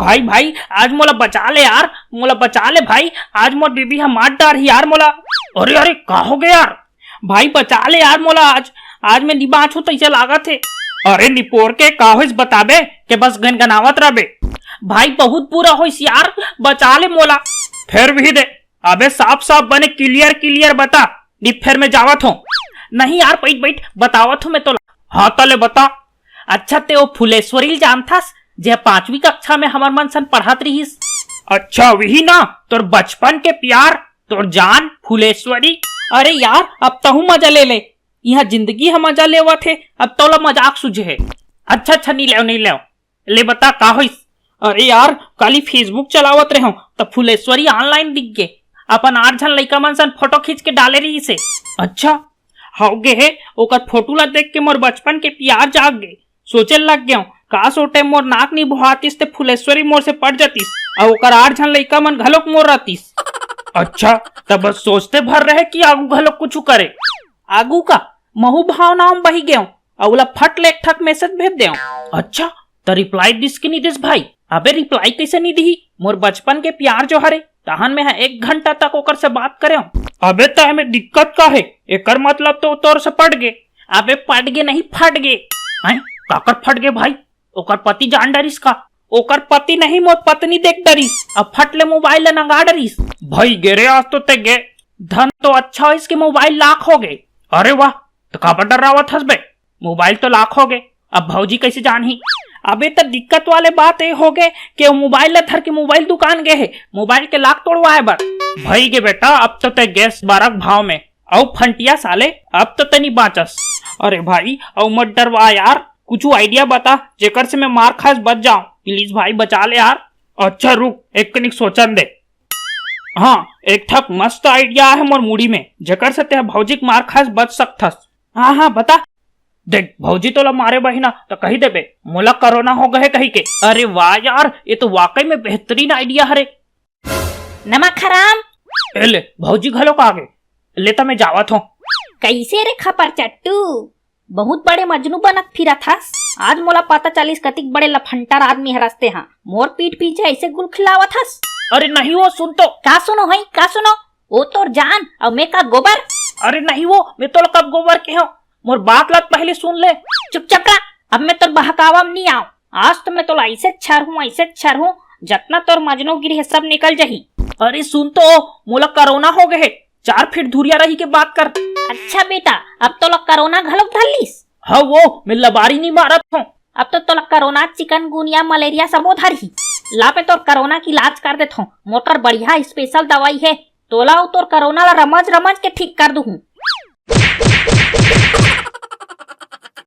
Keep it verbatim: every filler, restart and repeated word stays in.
भाई, भाई, आज मोला बचा ले यार, मोला बचा ले भाई, आज मोर बीबी ह मार डारही यार मोला। अरे, अरे, का हो गया यार? भाई, बचा ले यार मोला आज, आज मैं नी बाँचहूँ तइसे लागत हे। अरे निपोर के, का होइस बताबे के बस गनगनावत रहबे। भाई, बहुत बुरा होइस यार, बचा ले मोला। फेर भी दे, अबे साफ साफ बने clear clear बता, नी फेर मैं जावत हूँ। नहीं यार, बैठ बैठ, बतावत हूँ मैं तोला। हाँ, त ले बता। अच्छा, ते वो फुलेश्वरी ल जानथस, जे पांचवी कक्षा में हमर मन सन पढ़त रिहिस? अच्छा, वही ना, तोर बचपन के प्यार, तोर जान फुलेश्वरी। अरे यार, अब तहूँ मजा ले ले, इहाँ जिंदगी ह मजा लेवत हे, अब तोला मजाक सूझे हे। अच्छा अच्छा, नी लेव, नी लेव। ले बता, का होइस? अरे यार, काली Facebook चलावत रहेंव, त फुलेश्वरी online दिख गे, अपन आठ झन लइका मन सन फोटो खींच के डाले रहिस हे। अच्छा, हव गे हे, ओकर फोटो ला देख के मोर बचपन के प्यार जाग गे। सोचे लग गेंव, काश ओ टाइम मोर नाक नी बोहातिस ते फुलेश्वरी मोर से पट जातिस, अउ ओकर आठ झन लइका मन घलोक मोर रहतिस। अच्छा, त बस सोचते भर रहे कि आगू घलोक कुछु करे। आगू का? महू भावनाओं म बही गेंव, अउ ओला फट ले एक ठक message भेज देंव। अच्छा, त reply दिस कि नी दिस भाई? अबे reply कइसे नी दिही? मोर बचपन के प्यार जो हरे, तहन में ह एक घंटा तक ओकर से बात करेंव। अबे त एमे दिक्कत का हे? एकर मतलब तो तोर से पट गे। अबे पट गे नहीं, फट गे। हैं? काकर फट गे भाई? ओकर पति जान डरिस का? ओकर पति नहीं, मोर पत्नी देख डरिस। अब फट ले मोबाइल ल नंगा डरिस। भई गे रे, आज तो ते गे। धन तो अच्छा होइस कि मोबाइल lock हो गे। अरे वाह, त काबर डर्रावत हस बे? मोबाइल तो lock हो गे, अब भौजी कइसे जानही? अबे त दिक्कत वाले बात ए हो गे कि वो मोबाइल ल धर के मोबाइल दुकान गे हे, मोबाइल के lock तोड़वाए बर। भई गे बेटा, अब तो ते गेस बरक भाव में, अउ फंटिया साले, अब तो ते नी बाँचस। अरे भाई, अउ मत डरवा यार, कुछु idea बता, जेकर से मैं मार खास बच जाऊं। Please भाई, बचा ले यार। अच्छा रुक, एक कनिक सोचन दे। हाँ, एक ठक मस्त idea हे मोर मुड़ी में, जेकर से ते भौजी के मार खास बच सकथस। हाँ, हाँ, बता। देख, भौजी तोला मारे बहिना, त कही देबे, "मोला कोरोना हो गए" कही के। अरे वाह यार, ये तो वाकई में बेहतरीन idea हरे। नमक हराम। ए ले, भौजी घलोक आ गे। ले त मैं जावत हूँ। कइसे रे खपर चट्टू? बहुत बड़े मजनू बनत फिरत हस। आज मोला पता चलिस कतिक बड़े लफंटर आदमी हरस ते हा। मोर पीठ पीछे अइसे गुलखिलावत हस। अरे नहीं वो, सुन तो। का सुनो हई, का सुनो? ओ तोर जान, अउ मैं का गोबर? अरे नहीं वो, मैं तोला कब गोबर केहेंव? मोर बात ला त पहली सुन ले। चुपचाप रह, अब मैं तोर बहकावा म नी आंव। आज तो मैं तोला अइसे छरहूं, अइसे छरहूं, जतना तोर मजनूगिरी हे सब निकल जही। अरे सुन तो, मोला कोरोना हो गए हे, चार फीट दूरिया रही के बात कर। अच्छा बेटा, अब तोला कोरोना घलोक धर लिस? हाँ वो, मैं लबारी नी मारत हूँ। अब तो तोला कोरोना, चिकनगुनिया, मलेरिया सबो धरही। ला मैं तोर कोरोना के इलाज कर देत हूँ। मोर कर बढ़िया special दवाई हे, तोला अउ तोर कोरोना ला रमज रमज के ठीक कर दूहूँ।